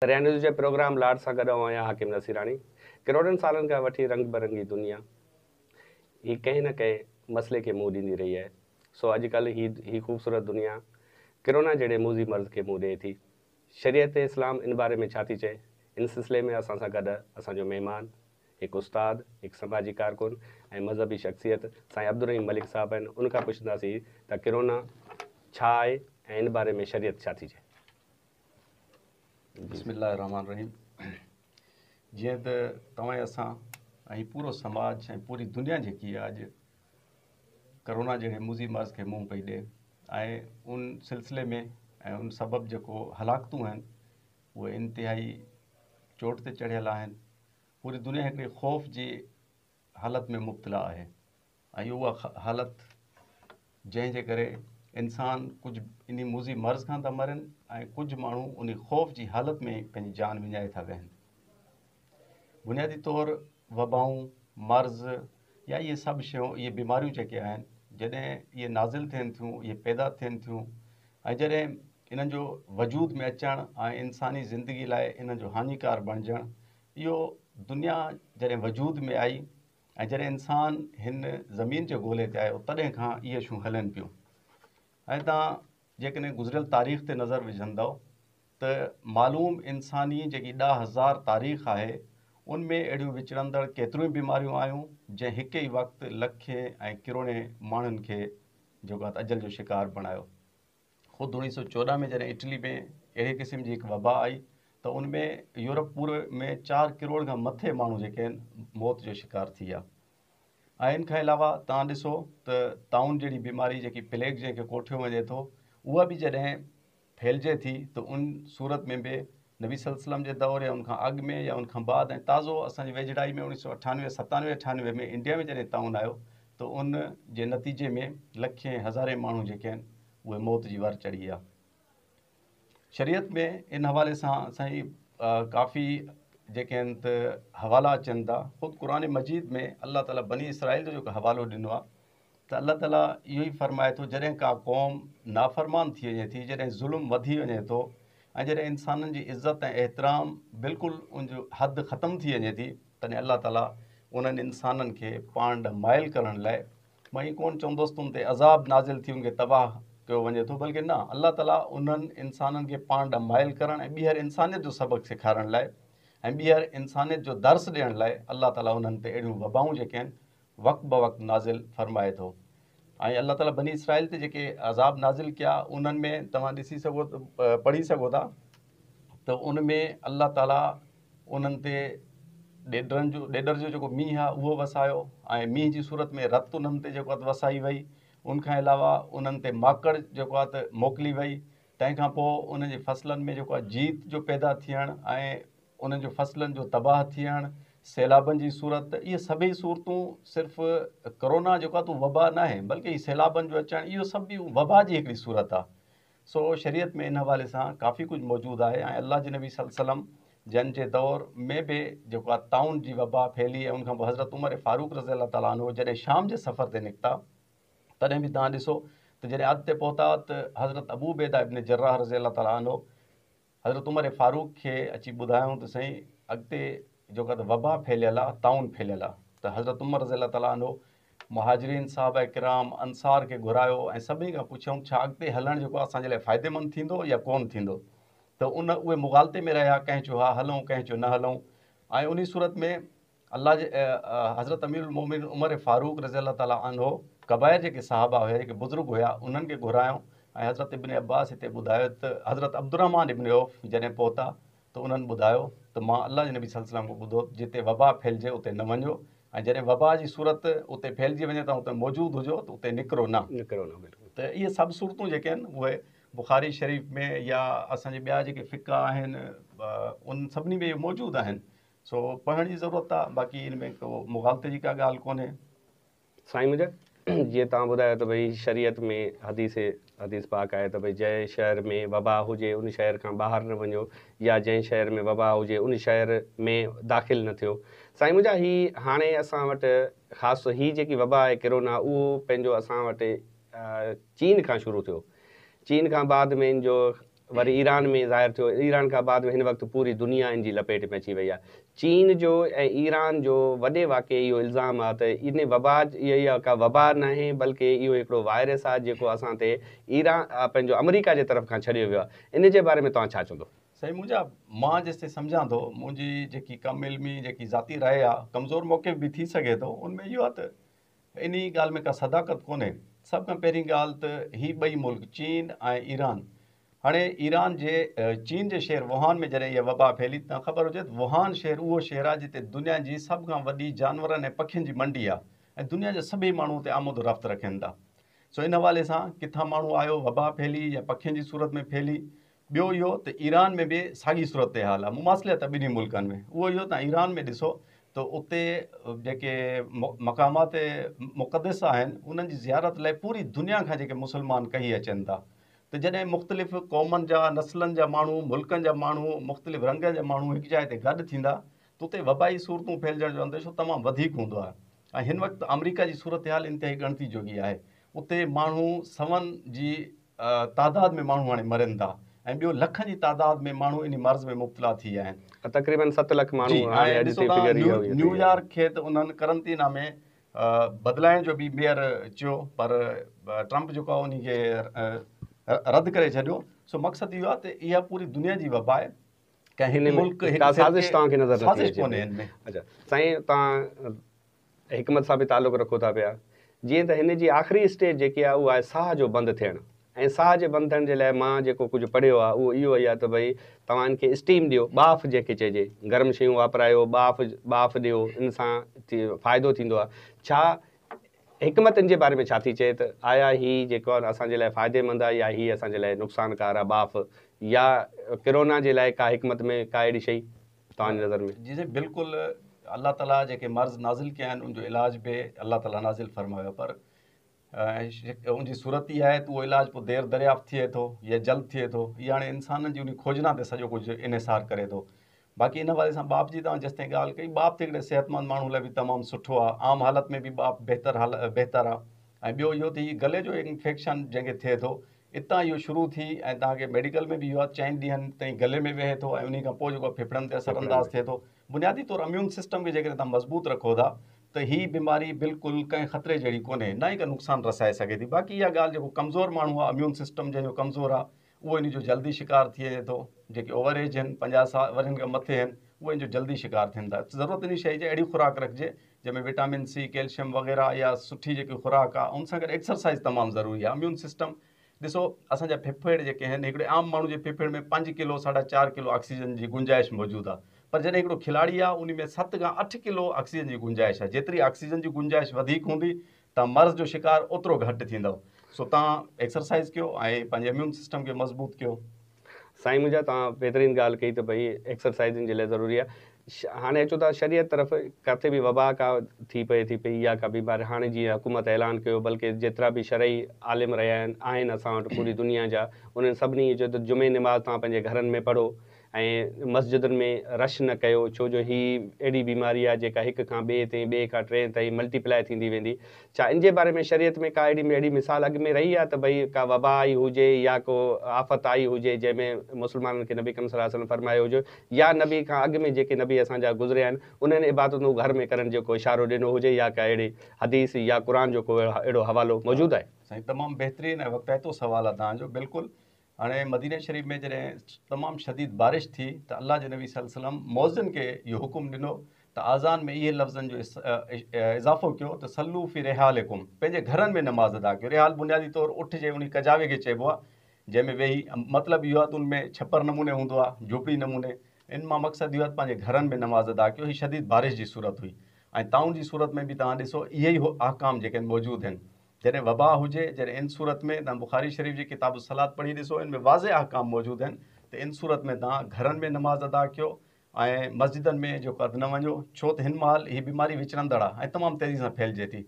دريا news جي programme لاڙ سان گڏ آئون آهيان حاڪم نصيراڻي. ڪروڙن سالن کان وٺي رنگ برنگي دنيا هي ڪنهن نه ڪنهن مسئلي کي منهن ڏيندي رهي آهي. سو اڄ ڪلهه هي هي خوبصورت دنيا ڪرونا جهڙي موذي مرض کي منهن ڏئي ٿي. شريعت اسلام ان باري ۾ ڇا ٿي چئي؟ ان سلسلي ۾ اسان سان گڏ اسان جو مهمان هڪ استاد، هڪ سماجي ڪارڪن ۽ مذهبي شخصيت سائين عبدالرحيم ملڪ صاحب آهن ان کان پڇنداسين ته ڪرونا ڇا آهي ۽ ان باري ۾ شريعت ڇا ٿي چئي. بسم الله الرحمٰن الرحيم جيئن ته توهان ۽ اسان ۽ پورو سماج ۽ پوري دنيا جيڪي آهي اڄ ڪرونا جهڙي موذي مرض کي منهن پئي ڏي ۽ ان سلسلي ۾ ۽ ان سبب جيڪو هلاڪتون آهن اهي انتهائي چوٽ تي چڙهيل آهن پوري دنيا هڪڙي خوف جي حالت ۾ مبتلا آهي ۽ اها حالت جنهن جي ڪري انسان ڪجهه انهي موذي مرض کان ٿا مرن ۽ ڪجهه ماڻهو انهي خوف جي حالت ۾ پنهنجي جان وڃائي ٿا ويهن. بنيادي طور وبائون، مرض يا اهي سڀ شيون اهي بيماريون جيڪي آهن جڏهن اهي نازل ٿين ٿيون اهي پيدا ٿين ٿيون ۽ جڏهن انهن جو وجود ۾ اچڻ ۽ انساني زندگي لاء انهن جو هاڃيڪار بڻجڻ اهو دنيا جڏهن وجود ۾ آئي ۽ جڏهن انسان هن زمين جي گولي تي آيو تڏهن کان اهي شيون هلن پيون ۽ توهان جيڪڏهن گذريل تاريخ تي نظر وجهندؤ ته معلوم انساني جيڪي 10,000 تاريخ آهي ان ۾ اهڙيون وچڙندڙ ڪيتريون ئي بيماريون آيون جنهن هڪ ئي وقت لکين ۽ ڪروڙين ماڻهن کي جيڪو آهي اجل جو شڪار بڻايو. خود 1914 ۾ جڏهن اٽلي ۾ اهڙي قسم جي هڪ وبا آئي ته ان ۾ يورپ پوري ۾ 4 ڪروڙ کان مٿي ماڻهو جيڪي آهن موت جو شڪار ٿي ويا ۽ ان کان علاوه توهان ڏسو ته طاعون جهڙي بيماري جيڪي پليگ جنهن کي ڪوٺيو وڃي ٿو اها به جڏهن ڦهلجي ٿي ته ان صورت ۾ به نبي صلي الله عليه وسلم جي دور يا ان کان اڳ ۾ يا ان کان بعد ۽ تازو اسان جي ويجهڙائي ۾ 1998 97 98 ۾ انڊيا ۾ جڏهن طاعون آيو ته ان جي نتيجي ۾ لکين هزارين ماڻهو جيڪي آهن اهي موت جي ور چڙهي ويا. شريعت ۾ ان حوالي سان سائين ڪافي جيڪي آهن ته حوالا اچن ٿا. خود قرآن مجيد ۾ الله تعالي بني اسرائيل جو جيڪو حوالو ڏنو آهي ته الله تعالي اهو ئي فرمائي ٿو جڏهن ڪا قوم نافرمان ٿي وڃي ٿي، جڏهن ظلم وڌي وڃي ٿو ۽ جڏهن انسانن جي عزت ۽ احترام بلڪل ان جو حد ختم ٿي وڃي ٿي تڏهن الله تعالي انهن انسانن کي پاڻ ڏانهن مائل ڪرڻ لاء مان ائين ڪونه چوندس ته ان تي عذاب نازل ٿي ان کي تباهه ڪيو وڃي ٿو بلڪه نه الله تعالي انهن انسانن کي پاڻ ڏانهن مائل ڪرڻ ۽ ٻيهر انسانيت جو سبق سيکارڻ لاء ۽ ٻيهر انسانيت جو درس ڏيڻ لاء الله تعالي انهن تي اهڙيون وبائون جيڪي آهن وقت بوقت نازل فرمائي ٿو ۽ الله تعالي بني اسرائيل تي جيڪي عذاب نازل ڪيا انهن ۾ توهان ڏسي سگهو پڙهي سگهو ٿا ته ان ۾ الله تعالي انهن تي ڏيڏرن جو ڏيڏر جو جيڪو مينهن آهي اهو وسايو ۽ مينهن جي صورت ۾ رت انهن تي جيڪو آهي وسائي وئي ان کان علاوه انهن تي ماڪڙ جيڪو آهي ته موڪلي وئي تنهن کان پوء انهن جي فصلن ۾ جيڪو آهي جيت جو پيدا ٿيڻ ۽ انهن جو فصلن جو تباهه ٿيڻ، سيلابن جي صورت، اهي سڀئي صورتون صرف ڪرونا جيڪو آهي ته وبا ناهي بلڪه هي سيلابن جو اچڻ اهو سڀ به وبا جي هڪڙي صورت آهي. سو شريعت ۾ ان حوالي سان ڪافي ڪجهه موجود آهي ۽ الله جي نبي صلي الله عليه وسلم جن جي دور ۾ به جيڪو آهي طاعون جي وبا ڦهلي ۽ ان کان پوء حضرت عمر فاروق رضي الله تعالٰي عنه جڏهن شام جي سفر تي نڪتا تڏهن به توهان ڏسو ته جڏهن اڌ تي پهتا ته حضرت ابو عبيده ابن جراح رضي الله تعالٰي عنه حضرت عمر فاروق کي اچي ٻڌايائون ته سائين اڳتي جيڪا ته وبا ڦهليل آ، طاعون ڦهليل آ ته حضرت عمر رضي الله تعالٰي عنه مهاجرين، صحابه ڪرام، انصار کي گهرايو ۽ سڀني کان پڇيائون ڇا اڳتي هلڻ جيڪو اسان جي لاء فائديمند ٿيندو يا ڪونه ٿيندو ته ان اهي مغالطي ۾ رهيا ڪنهن چيو ها هلون ڪنهن چيو نه هلون ۽ انهي صورت ۾ الله جي حضرت امير المومنين عمر فاروق رضي الله تعالٰي عنه ڪبائر جيڪي صحابه هيا جيڪي بزرگ هيا انهن کي گهرايو ۽ حضرت ابن عباس هتي ٻڌايو ته حضرت عبدالرحمان ابن عوف جڏهن پهتا ته انهن ٻڌايو ته مان الله جي نبي صلي الله عليه وسلم کان ٻڌو جتي وبا ڦهلجي اتي نه وڃو ۽ جڏهن وبا جي صورت اتي ڦهلجي وڃي توهان اتي موجود هجو ته اتي نڪرو نه نڪرو نه بلڪل ته اهي سڀ صورتون جيڪي آهن اهي بخاري شريف ۾ يا اسان جي ٻيا جيڪي فقه آهن ان سڀني ۾ اهي موجود آهن سو پڙهڻ جي ضرورت آ باقي ان ۾ ڪو مغالطي جي ڪا ڳالهه ڪونهي. سائين منهنجا جيئن توهان ٻڌايو ته ڀئي شريعت ۾ حديث حديث پاڪ آهي ته ڀئي جنهن شهر ۾ وبا هجي ان شهر کان ٻاهر نه وڃو يا جنهن شهر ۾ وبا هجي ان شهر ۾ داخل نه ٿيو سائين منهنجا هي هاڻي اسان وٽ خاص هي جيڪي وبا آهي ڪرونا اهو پنهنجو اسان وٽ چين کان شروع ٿيو چين کان بعد ۾ ان جو وري ايران ۾ ظاهر ٿيو، ايران کان بعد ۾ هن وقت پوري دنيا ان جي لپيٽ ۾ اچي وئي آهي. چين جو ۽ ايران جو وڏي واقعي اهو الزام آهي ته ان وبا اها ڪا وبا ناهي بلڪه اهو هڪڙو وائرس آهي جيڪو اسان تي ايران پنهنجو آمريڪا جي طرف کان ڇڏيو ويو آهي. ان جي باري ۾ توهان ڇا چوندو؟ سائين منهنجا مان جيستائين سمجهان ٿو منهنجي جيڪي ڪم علمي جيڪي ذاتي راء آهي ڪمزور موقف به ٿي سگهي ٿو ان ۾ اهو آهي ته انهي ڳالهه ۾ ڪا صداقت ڪونهي. سڀ کان پهرين ڳالهه ته هي ٻئي ملڪ چين ۽ ايران هاڻي ايران جي چين جي شهر ووهان ۾ جڏهن اها وبا ڦهلي ته خبر هجي ته ووهان شهر اهو شهر آهي جتي دنيا جي سڀ کان وڏي جانورن ۽ پکين جي منڊي آهي ۽ دنيا جا سڀئي ماڻهو اتي آمد و رفت رکن ٿا سو ان حوالي سان ڪٿان ماڻهو آيو وبا ڦهلي يا پکين جي صورت ۾ ڦهلي ٻيو اهو ته ايران ۾ به ساڳي صورتحال آهي، مماثلت آهي ٻنهي ملڪن ۾. اهو اهو ته ايران ۾ ڏسو ته اتي جيڪي مقامات مقدس آهن انهن جي زيارت لاء پوري دنيا کان جيڪي مسلمان ڪهي اچن ٿا ته جڏهن مختلف قومن جا نسلن جا ماڻهو ملڪن جا ماڻهو مختلف رنگن جا ماڻهو هڪ جاء تي گڏ ٿيندا ته اتي وبائي صورتون ڦهلجڻ جو انديشو تمام وڌيڪ هوندو آهي ۽ هن وقت آمريڪا جي صورتحال انتهائي ڳڻتي جوڳي آهي اتي ماڻهو سون جي تعداد ۾ ماڻهو هاڻي مرن ٿا ۽ ٻيو لکن جي تعداد ۾ ماڻهو انهي مرض ۾ مبتلا ٿي ويا آهن. تقريبن 7 لک ماڻهو هاڻي اڄ تائين فگر اها هئي. نيويارڪ کي ته انهن قرنطينه ۾ بدلائڻ جو به ميئر چيو پر ٽرمپ جيڪو آهي انهي کي رد ڪري ڇڏيو. سو مقصد اهو آهي ته اها پوري دنيا جي وبا آهي ڪنهن هڪ ملڪ هڪ سازش توهان کي نظر نٿي اچي. اڇا سائين توهان حڪمت سان به تعلق رکو ٿا پيا. جيئن ته هن جي آخري اسٽيج جيڪي آهي اهو آهي ساهه جو بند ٿيڻ ۽ ساهه جي بند ٿيڻ جي لاء مان جيڪو ڪجهه پڙهيو آهي اهو اهو ئي آهي ته ڀئي توهان ان کي اسٽيم ڏيو ٻاڦ جنهن کي چئجي گرم شيون واپرايو ٻاڦ ٻاڦ ڏيو ان سان فائدو ٿيندو آهي ڇا حڪمت ان جي باري ۾ ڇا ٿي چئي ته آيا هي جيڪو آهي اسان جي لاء فائديمند آهي يا هي اسان جي لاء نقصانڪار آهي ٻاڦ يا ڪرونا جي لاء ڪا حڪمت ۾ ڪا اهڙي شئي توهان جي نظر ۾؟ جي سائين بلڪل الله تعالي جيڪي مرض نازل ڪيا آهن ان جو علاج به الله تعالي نازل فرمايو پر ان جي صورت اها آهي ته اهو علاج پوء دير دريافت ٿئي ٿو يا جلد ٿئي ٿو اها هاڻي انسانن جي ان کوجنا تي سڄو ڪجهه انحصار ڪري ٿو باقي ان حوالي سان ٻاڦ جي توهان جيستائين ڳالهه ڪئي ٻاڦ ته هڪڙي صحتمند ماڻهو لاء به تمام سٺو آهي عام حالت ۾ به ٻاڦ بهتر حال بهتر آهي ۽ ٻيو اهو ته هي گلي جو انفيڪشن جنهن کي ٿئي ٿو اتان اهو شروع ٿي ۽ توهان کي ميڊيڪل ۾ به اهو آهي چئن ڏينهن تائين گلي ۾ ويهي ٿو ۽ انهي کان پوء جيڪو آهي ڦڦڙن تي اثر انداز ٿئي ٿو. بنيادي طور اميون سسٽم کي جيڪڏهن توهان مضبوط رکو ٿا ته هي بيماري بلڪل ڪنهن خطري جهڙي ڪونهي نه ئي ڪا نقصان رسائي سگهي ٿي. باقي اها ڳالهه جيڪو ڪمزور ماڻهو آهي اميون سسٽم جنهن جو ڪمزور آهي اهو انهي جو جلدي شڪار ٿي وڃي ٿو. جيڪي اوور ايج آهن 50 سال ورهين کان مٿي آهن اهي ان جو جلدي شڪار ٿين ٿا. ضرورت انهي شيء جي اهڙي خوراڪ رکجي جنهن ۾ وٽامن سي، ڪيلشم وغيره يا سٺي جيڪي خوراڪ آ ان سان گڏ ايڪسرسائز تمام ضروري آ اميون سسٽم ڏسو اسان جا ڦڦڙ جيڪي آهن هڪڙي عام ماڻهو جي ڦڦڙ ۾ 5 ڪلو ساڍا چار ڪلو آڪسيجن جي گنجائش موجود آ پر جڏهن هڪڙو کلاڙي آ ان ۾ 7 کان 8 ڪلو آڪسيجن جي گنجائش آ جيتري آڪسيجن جي گنجائش وڌيڪ هوندي توهان مرض جو شڪار اوترو گهٽ ٿيندؤ سو توهان ايڪسرسائز ڪيو ۽ پنهنجي اميون سسٽم کي مضبوط ڪيو. سائين منهنجا توهان بهترين ڳالهه ڪئي ته ڀئي ايڪسرسائز ان جي لاء ضروري آهي هاڻي اچو ٿا شريعت طرف ڪٿي به وبا ڪا ٿي پئي ٿي پئي يا ڪا بيماري هاڻي جيئن حڪومت اعلان ڪيو بلڪه جيترا به شرعي عالم رهيا آهن آهن اسان وٽ پوري دنيا جا انهن سڀني اهو چيو ته جمعي نماز توهان پنهنجي گهرن ۾ پڙهو ۽ مسجدن ۾ رش نه ڪيو ڇو جو هي اهڙي بيماري آهي جيڪا هڪ کان ٻئي تائين ٻئي کان ٽئين تائين ملٽي پلائي ٿيندي ويندي ڇا ان جي باري ۾ شريعت ۾ ڪا اهڙي اهڙي مثال اڳ ۾ رهي آهي ته ڀئي ڪا وبا آئي هجي يا ڪو آفت آئي هجي جنهن ۾ مسلمانن کي نبي ڪريم صلي الله عليه وسلم فرمايو هجي يا نبي کان اڳ ۾ جيڪي نبي اسان جا گذريا آهن انهن عبادتون گهر ۾ ڪرڻ جو ڪو اشارو ڏنو هجي يا ڪا اهڙي حديث يا قرآن جو ڪو اهڙو حوالو موجود آهي؟ سائين تمام بهترين ۽ وقتائتو سوال آهي توهان جو بلڪل هاڻي مديني شريف ۾ جڏهن تمام شديد بارش ٿي ته الله جي نبي صلي الله عليه وسلم مؤذن کي اهو حڪم ڏنو ته آذان ۾ اهي لفظن جو اضافو ڪيو ته صلو في رحالڪم پنهنجي گهرن ۾ نماز ادا ڪيو. رحال بنيادي طور اٺ جي انهي ڪجاوي کي چئبو آهي جنهن ۾ ويهي مطلب اهو آهي ته ان ۾ ڇپر نموني هوندو آهي جهوپڙي نموني ان مان مقصد اهو آهي ته پنهنجي گهرن ۾ نماز ادا ڪيو. هي شديد بارش جي صورت هئي ۽ طاعون جي صورت ۾ به توهان ڏسو اهي ئي احڪام جيڪي موجود آهن. جڏهن وبا هجي، جڏهن ان صورت ۾ توهان بخاري شريف جي ڪتاب الصلوة پڙهي ڏسو ان ۾ واضح احڪام موجود آهن ته ان صورت ۾ توهان گهرن ۾ نماز ادا ڪيو ۽ مسجدن ۾ جيڪو آهي نه وڃو ڇو ته هن مهل هي بيماري وچڙندڙ آهي ۽ تمام تيزي سان ڦهلجي ٿي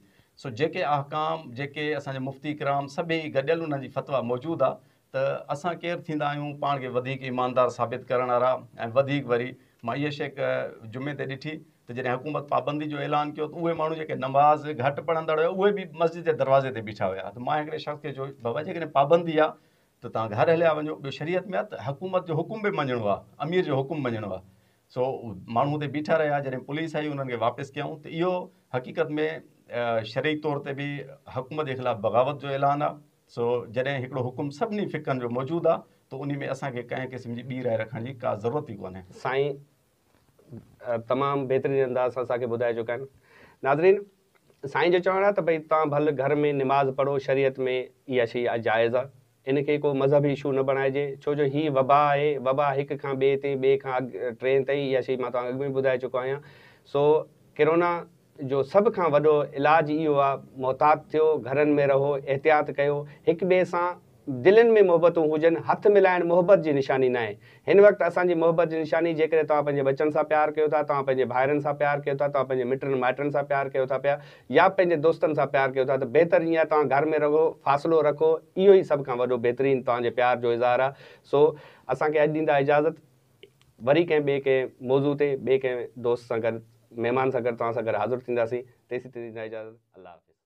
سو جيڪي احڪام جيڪي اسان جا مفتي ڪرام سڀئي گڏيل انهن جي فتويٰ موجود آهي ته اسان ڪير ٿيندا آهيون پاڻ کي وڌيڪ ايماندار ثابت ڪرڻ وارا ۽ وڌيڪ وري مان اها شيء جمعي تي ڏٺي ته جڏهن حڪومت پابندي جو اعلان ڪيو ته اهي ماڻهو جيڪي نماز گهٽ پڙهندڙ هيا اهي به مسجد جي دروازي تي بيٺا هيا ته مان هڪڙي شخص کي چيو بابا جيڪڏهن پابندي آهي ته توهان گهر هليا وڃو. ٻيو شريعت ۾ آهي ته حڪومت جو حڪم به مڃڻو آهي، امير جو حڪم مڃڻو آهي. سو ماڻهو اتي بيٺا رهيا، جڏهن پوليس آئي انهن کي واپس ڪيائون ته اهو حقيقت ۾ شرعي طور تي به حڪومت جي خلاف بغاوت جو اعلان آهي. سو جڏهن هڪڙو حڪم سڀني فقهن جو موجود آهي ته انهي ۾ اسان کي ڪنهن قسم جي ٻي راء رکڻ جي ڪا ضرورت ئي ڪونهي. سائين تمام بهترين انداز سان اسان کي ٻڌائي چڪا آهن. ناظرين سائين جو چوڻ آهي ته ڀئي توهان ڀل گهر ۾ نماز پڙهو شريعت ۾ اها شيء جائز آهي ان کي ڪو مذهبي اشو نه بڻائجي ڇو جو هي وبا آهي وبا هڪ کان ٻئي تائين ٻئي کان ٽئين تائين اها شيء مان توهان کي اڳ ۾ به ٻڌائي چڪو آهيان سو ڪرونا جو سڀ کان وڏو علاج اهو آهي محتاط ٿيو گهرن ۾ رهو احتياط ڪيو هڪ ٻئي سان دلين ۾ محبتون هجن، هٿ ملائڻ محبت جي نشاني ناهي. هن وقت اسان جي محبت جي نشاني جيڪڏهن توهان پنهنجي ٻچن سان پيار ڪيو ٿا، توهان پنهنجي ڀائرن سان پيار ڪيو ٿا، توهان پنهنجي مٽن مائٽن سان پيار ڪيو ٿا پيا يا پنهنجي دوستن سان پيار ڪيو ٿا ته بهتر ائين آهي توهان گهر ۾ رهو، فاصلو رکو، اهو ئي سڀ کان وڏو بهترين توهان جي پيار جو اظهار آهي. سو اسان کي اڄ ڏيندا اجازت وري ڪنهن ٻئي ڪنهن موضوع تي ٻئي ڪنهن دوست سان گڏ مهمان سان گڏ توهان سان گڏ حاضر ٿينداسين تيسين ڏيندا اجازت الله حافظ.